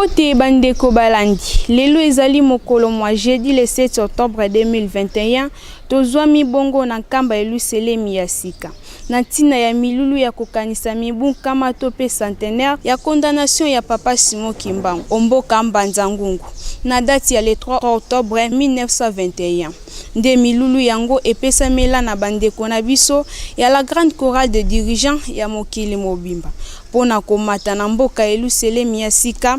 Mbote bandeko balandi, lelo ezali mokolo mwa jeudi le 7 octobre 2021, tozwami bongo na Nkamba Yeluselemi ya sika na ntina ya milulu ya kokanisa mibu nkama to mpe centenaire ya condamnation ya Papa Simon Kimbangu o mboka Mbanza Ngungu na date ya le 3 octobre 1921. Nde milulu yango epesamela na bandeko na biso ya la grande chorale de dirigeants ya mokili mobimba mpo na komata na mboka Yeluselemi ya sika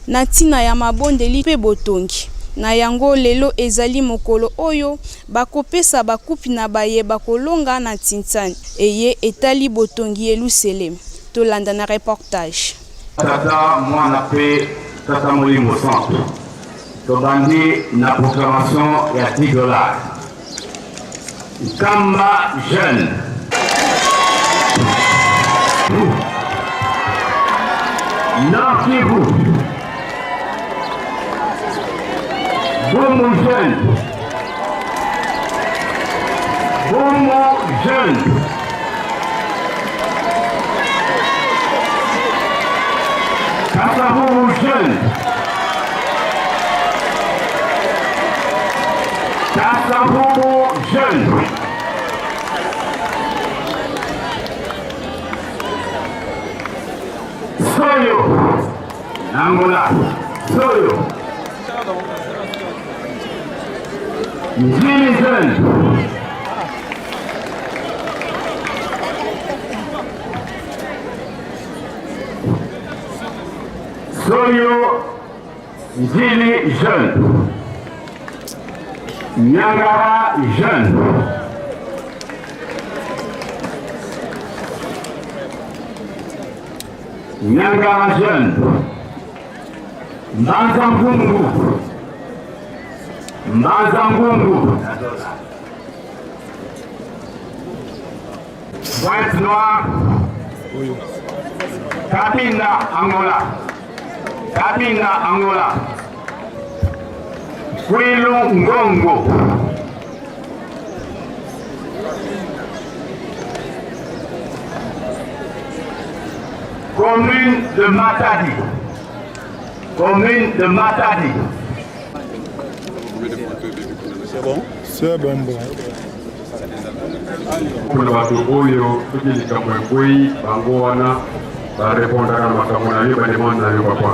na ntina ya mabondeli mpe botongi na yango. Lelo ezali mokolo oyo bakopesa bakupi na baye bakolonga na ntintsani eye etali botongi Yeluselemi. Tolanda na reportage. Tata, Mwana mpe Tata Molimo Santu. Tobandi na proclamation ya 10 dollars. Nkamba jeune. Nord Kivu. Bomo jeune. Bomo jeune. Kasavubu jeune. Kasavubu jeune. Soyo. Angola. Soyo. Njili jeune. Soyo Njili jeune. Nyangara jeune. Nyangara jeune. Mbanza Ngungu. Mbanza Ngungu. Pointe Noire. Kabinda Angola. Kabinda Angola. Kwilu Ngongo. Commune de Matadi. Commune de Matadi. C'est bon? C'est bon, bon. Mpona bato oyo soki likambo ekwei bango wana barepondaka na makambo na yo bademande na yo papa.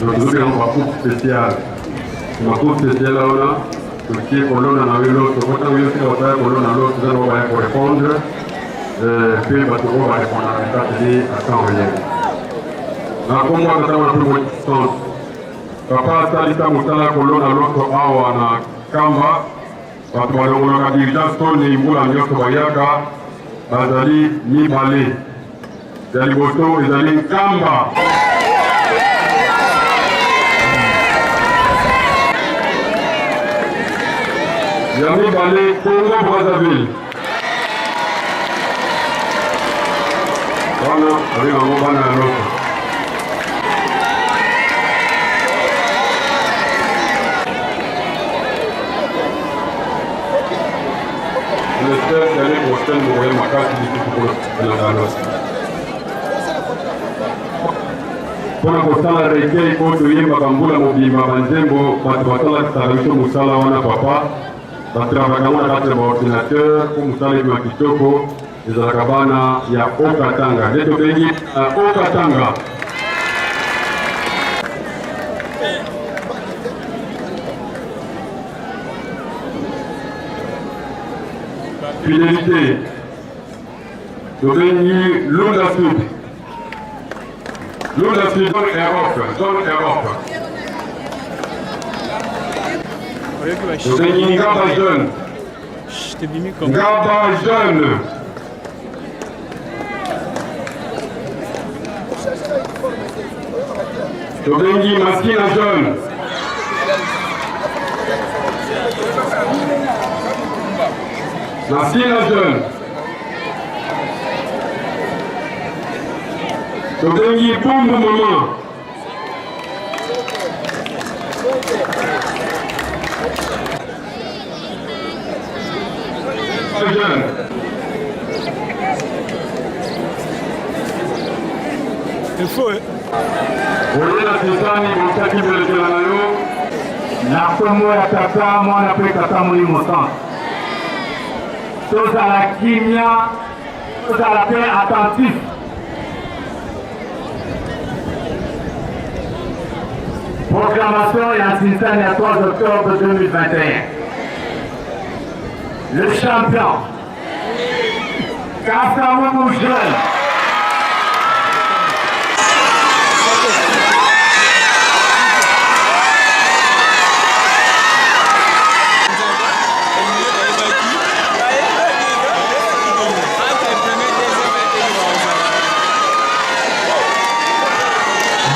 Donc tozobenga bacoupe spéciale. Bacoupe spéciale wana totie kolona na yo loso po ntango yo sika bato kolona loso eza na baya korepondre mpe bato oyo barepondaka ezali à temps réel. Na nkombo ya tata wana mpe papa asalisa mosala ya kolona loso awa na Kamba. Bato balongolaka dirigeant soni mbula nyonso bayaka bazali mibale. Ya liboso ezali Nkamba. Ya mibale Congo Brazzaville. Wana babenga yango bana ya loso. J'espère qu'année prochaine bokoya makasi lisusu kolanda loso. Mpo na kosala recueil oyo toyembaka mbula mobimba banzembo, bato basalakisaka biso mosala wana papa. Batravaka yango na kati ya baordinateur mpo mosala ebima kitoko. Ezalaka bana ya Haut-Katanga nde tobengi Haut-Katanga. Fidélité tobengi Lunda Sud. Lunda Sud, zone Europe, zone Europe. Tobengi Ngaba Jeune. Ngaba Jeune. Tobengi Masina Jeune. Masina Jeune. Tobengi Bumbu Maman. Jeune. Il faut. Oye na Kisani botiaki mbelekela na yo. Na nkombo ya Tata, Mwana mpe Tata Molimo Santu. Tozala kimia, tozala mpe attentif. Proclamation ya Nsinsani ya 3 octobre 2021. Le champion Kasavubu Jeune.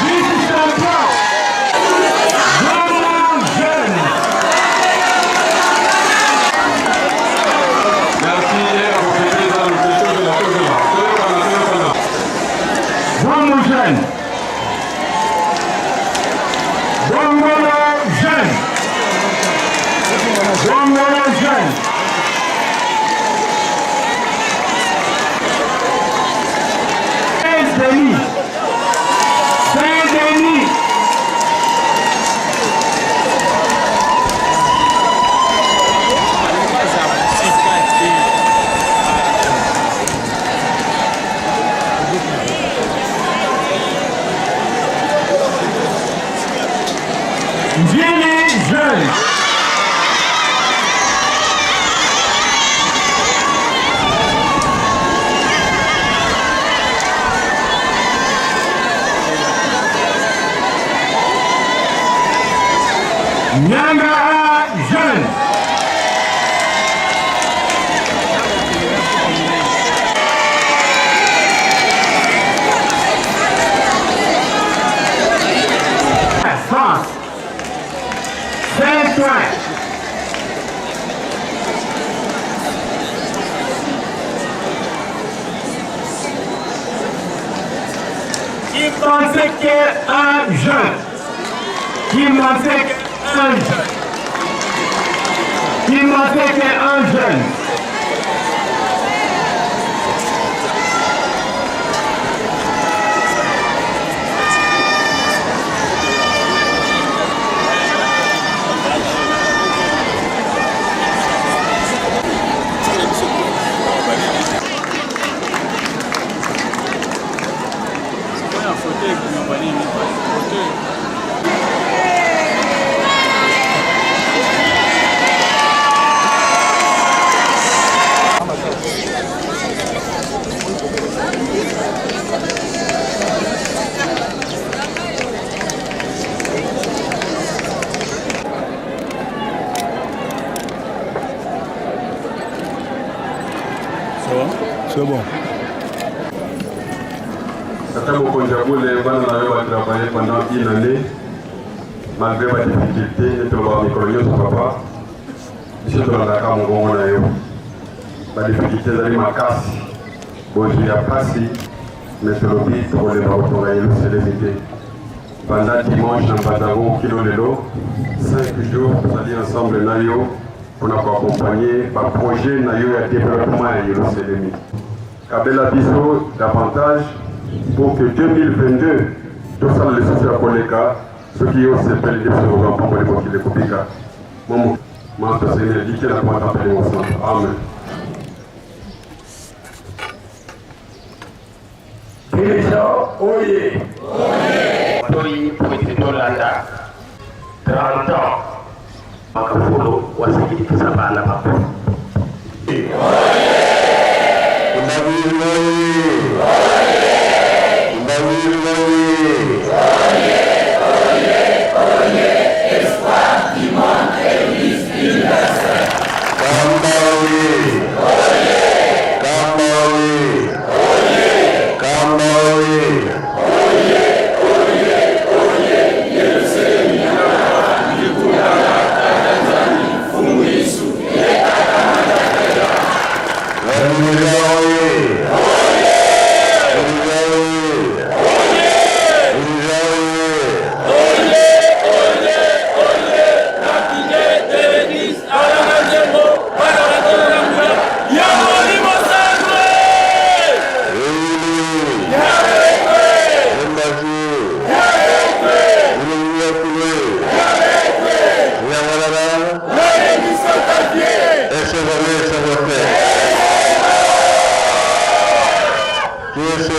Vice-champion Vraiment Jeune. Merci akokende eza tozela tozela toyokana toyokana. Vraiment Jeune. Bongolo Jeune. Bongolo Jeune. Saint-Denis. Saint-Denis. Njili Jeune. Nyanga Jeune. France. Saint-Ouen. Qui pensait qu'un jeune, qui pensait qu'un jeune, qui pensait qu'un jeune. C'est bon. Tata mokonzi ya bule bana na yo batravaille pendant une année malgré badifficulté nde tolobaka mikolo nyonso papa biso tolandaka mongongo na yo badifficulté ezali makasi bozwi ya mpasi me tolobi tokolemba kotonga yelusalemi te banda dimanche na mbanzango kino lelo 5 jours tozali ensemble na yo mpona koaccompagne baprojet na yo ya développement ya yelusalemi kabela biso davantage pour que 2022 tosala lisusu ya koleka soki yo osepeli nde biso tokozwa mpamboli mokili ekobika momo manso seigneur dike na komata mpeli mosantu amen. Dirigeant oye! Toyi po ete tolanda 30 ans makafolo wasikilitisa bana babo.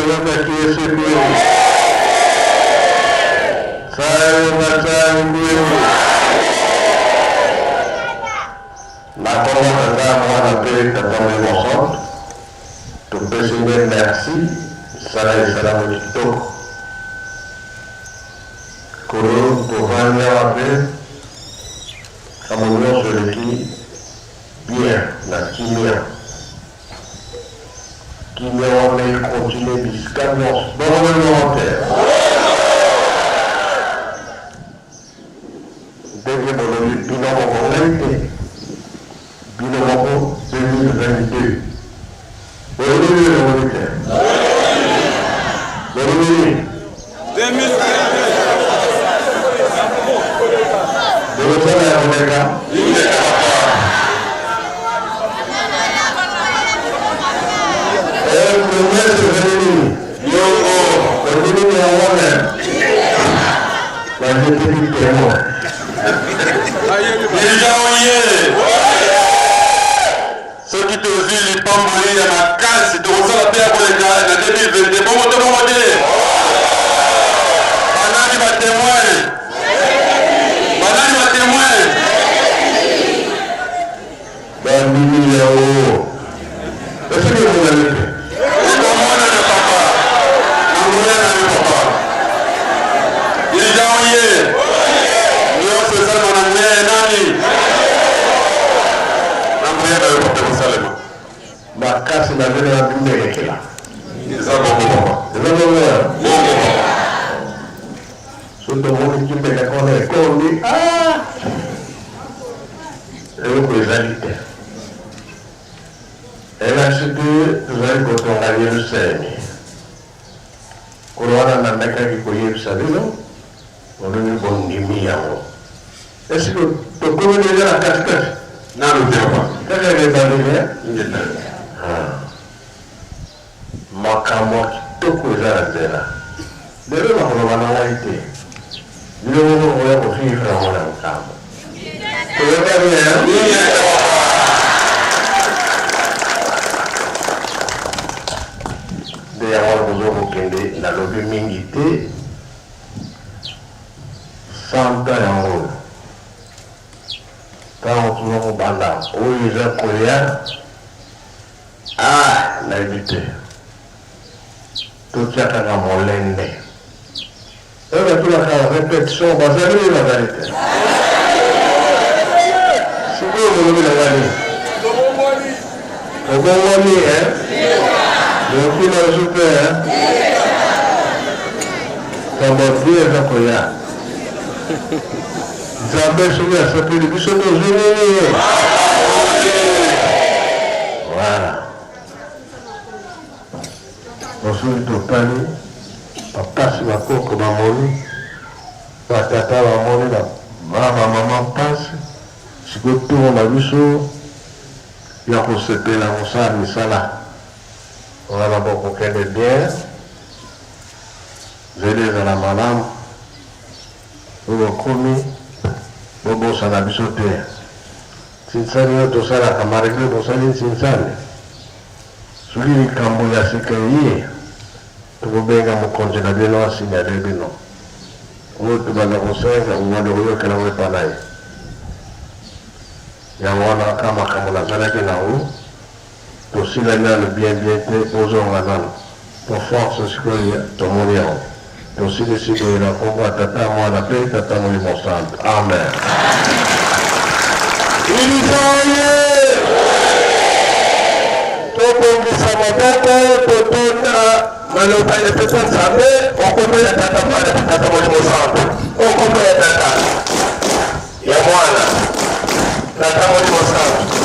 Toyokaki esepeli. Sayo Matsangu. Na kombo Tata, Mwana mpe Tata Molimo Santu, topesi nde merci misala esalami kitoko. Nkolo tovandi awa mpe makambo nyonso eleki bien na kimia. Kimia wana ekontinue bisika nyonso. Bongo bongo te. Ndenge bolobi bino moko ngai te bino moko 2022 bolobi nini bolobi te bolobi nini 2022 bolosala ya koleka promesse ezali nini yongo ondimi yango me bazepeli temo Deja oye soki tozwi lipamboli ya makasi tokosala mpe ya koleka na 2022 bongo to bongo te banani batemoin banani batemoin Bandimi yango. Esiki emonani te. Ekomonana papa. Na nguya na yo papa. Dirigeant oye. Nyonso esalema na nguya ya nani? Na nguya na yo papa ekosalema. Makasi na bino ya bimelekela. Eza bongo papa. Eza bongo ya. Bongo papa. Soki tomoni kimbeleka wana ekomi ah! Eloko ezali te. Elakisi te tozali kotonga Yelusalemi. Nkolo wana namekaki koyebisa bino, bolobi bondimi yango. Esiko tokomi deja na katikati? Nanu te papa. Kaka na ebandeli eh? Ingeta. Ah. Makambo ya kitoko eza na nzela. Lelo nakoloba na ngai te. Bino moko bokoya ko vivre yango na nkambo. Toyokani hein? Nde yango wana bozo kokende, nalobi mingi te. 100 ans yango oyo. Ntango toza kobanda oyo eza koya, Ah nayebi te totia kaka molende oyo batunaka repetition bazali oyo bazali te sikoyo bolobi na ngai nini obongwani e bokima lisusu te kambo vie eza koya Nzambe soki asepeli biso tozwi nini? Voilà. Soki totali bapasi bakoko bamoni batata bamoni bana bamama mpasi sikoyo toro na biso ya kosepela kosala misala wana bokokende bien nzela ezala malamu Oyo bokomi bobosana biso te. Nsinsani oyo tosalaka malgre bosali nsinsani soki likambo ya sika eye tokobenga mokonzi na bino a signaler bino oyo tobanda kosenga bobanda koyokela yango epa na ye. Yango wana kaka makambo nazalaki na yango Tosila nanu bien bien te bozonga nanu po force sikoyo tomoni yango tosilisi boye na kombo ya tata muana pe tata molimo santu amen. Ilisa oye! Tobongisa maboko totonda maloba ya Tata Nzambe okombo ya Tata Mwana mpe Tata Molimo Santu okombo ya Tata ya Mwana Tata Molimo Santu.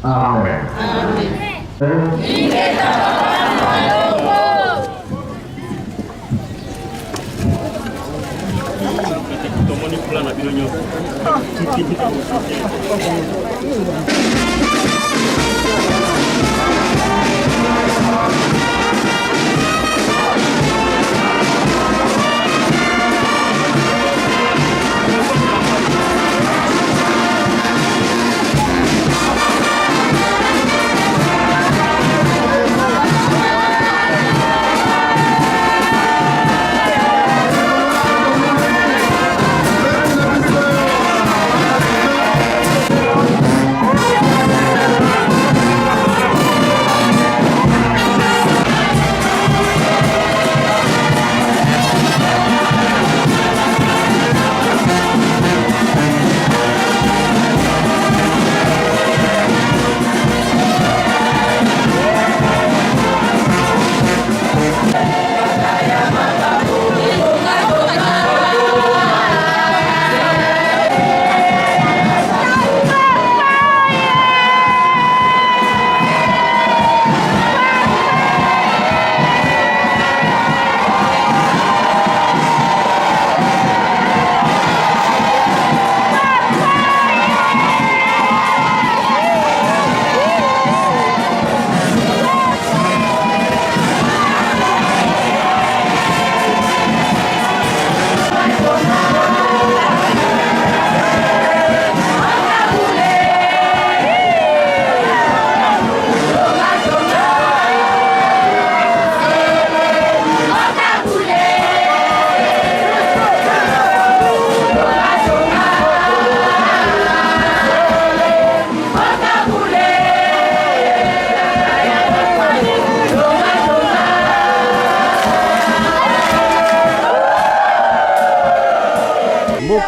Amen. Tomoni plan na bino nyonso.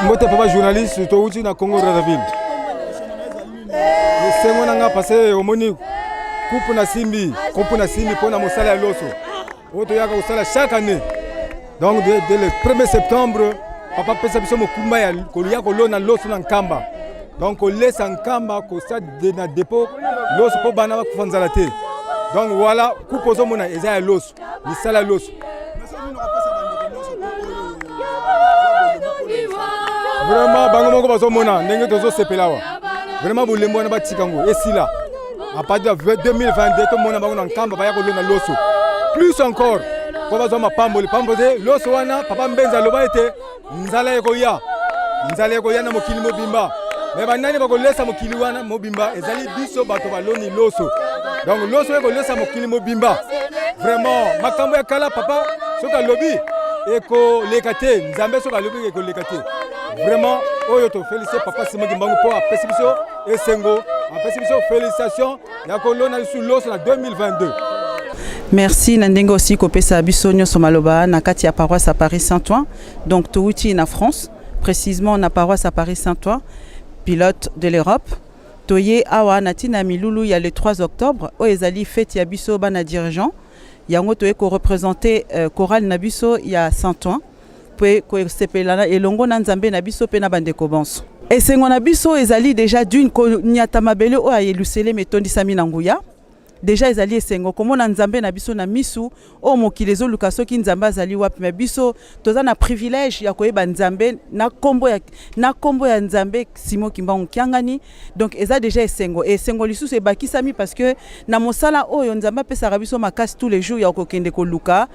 Mbote papa journaliste, towuti na Congo Brazzaville. Esengo na nga parce omoni coupe na simbi, coupe na simbi mpo na mosala ya loso oyo toyaka kosala chaque année. Donc dès le 1er septembre papa apesa biso mokumba ya koya kolona loso na Nkamba. Donc kolesa Nkamba kosa na dépôt loso mpo bana bakufa nzala te. Donc voilà coupe ozomona eza ya loso, misala ya loso. Vraiment bango moko bazomona ndenge tozosepela awa. Vraiment bolembo wana batika yango esila. À partir de 2022 tomona bango na Nkamba baya kolona loso. Plus encore mpo bazwa mapamboli pambo te loso wana papa Mbenza aloba ete nzala ekoya, nzala ekoya na mokili mobimba. Me banani bakolesa mokili wana mobimba? Ezali biso bato baloni loso. Donc loso ekolesa mokili mobimba. Vraiment makambo ya kala papa soki alobi ekoleka te, Nzambe soki alobi ekoleka te. Vraiment oyo tofélicite papa Simon Kimbangu mpo apesi biso esengo, apesi biso félicitation ya kolona lisusu loso na 2022. Merci na ndenge aussi kopesa biso nyonso maloba na kati ya paroisse à Paris Saint-Ouen. Donc touti na France, précisément na paroisse à Paris Saint-Ouen, pilote de l'Europe. Toye awa na tina milulu ya le 3 octobre oyo ezali fête ya biso bana dirigeant. Yango toye ko représenter chorale na biso ya Saint-Ouen pe kosepela na elongo na Nzambe na biso pe na bandeko bonso. Esengo na biso ezali déjà d'une konyata mabele oyo ya Yelusalemi etondisami na nguya. Déjà ezali esengo komona Nzambe na biso na misu oyo mokili ezoluka soki Nzambe azali wapi, mais biso toza na privilège ya koyeba Nzambe na kombo ya, na kombo ya Nzambe Simon Kimbangu Kiangani. Donc eza déjà esengo, et esengo lisusu ebakisami parce que na mosala oyo Nzambe apesaka biso makasi tous les jours ya kokende koluka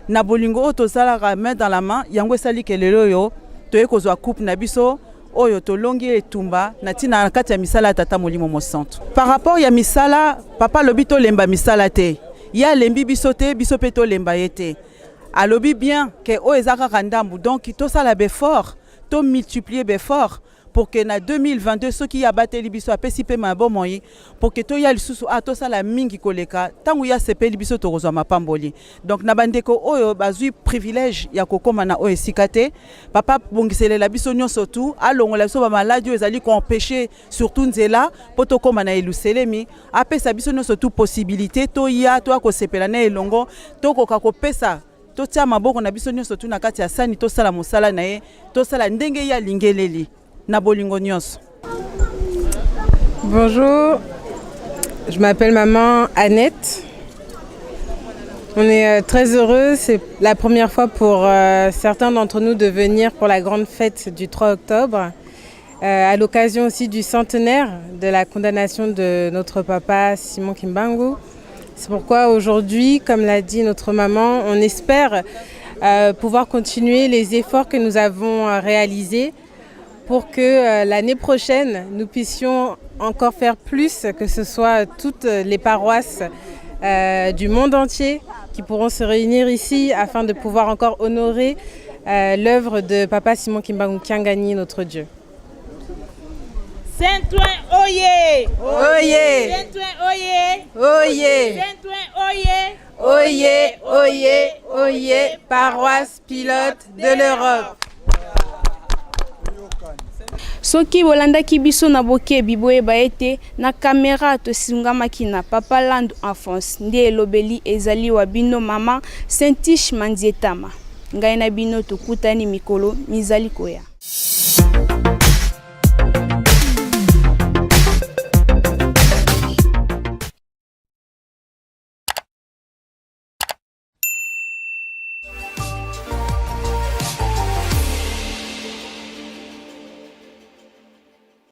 na bolingo oyo tosalaka main dans la main, yango esali ke lelo oyo toye kozwa coupe na biso oyo tolongi etumba na ntina na kati ya misala ya Tata Molimo Mosantu. Par rapport ya misala, papa alobi tolemba misala te, ye alembi biso te, biso mpe tolemba ye te. Alobi bien ke oyo eza kaka ndambu, donc tosala b'effort, to multiplier b'effort pour que na 2022 soki ye abateli biso apesi mpe ma bomoi pour que toya lisusu a tosala mingi koleka. Ntango ye asepeli biso tokozwa mapamboli. Donc na bandeko oyo bazwi privilège ya kokóma na oyo esika te, papa abongiselela biso nyonso tu, alongola biso bamaladi oyo ezali koempêche surtout nzela mpo tokóma na Yelusalemi, apesa biso nyonso tu possibilité toya toya kosepela na elongo, tokoka kopesa. Totia maboko na biso nyonso tu na kati ya sani, tosala mosala na ye, tosala ndenge ye alingeleli na bolingo nyonso. Bonjour, je m'appelle maman Annette. On est très heureux, c'est la première fois pour certains d'entre nous de venir pour la grande fête du 3 octobre, à l'occasion aussi du centenaire de la condamnation de notre papa Simon Kimbangu. C'est pourquoi aujourd'hui, comme l'a dit notre maman, on espère pouvoir continuer les efforts que nous avons réalisés pour que l'année prochaine, nous puissions encore faire plus, que ce soit toutes les paroisses du monde entier qui pourront se réunir ici afin de pouvoir encore honorer l'œuvre de Papa Simon Kimbangu Kiangani, notre Dieu. Saint-Ouen, oye! Oye! Saint-Ouen, oye! Oye! Saint-Ouen, oye! Oye, oye, oye, paroisse pilote de l'Europe. Soki bolandaki biso na bokebi, boyeba ete na kamera tosungamaki na Papa Landu Enfance. Nde elobeli ezali wa bino mama Saintiche Mandietama. Ngai na bino tokutani mikolo mizali koya.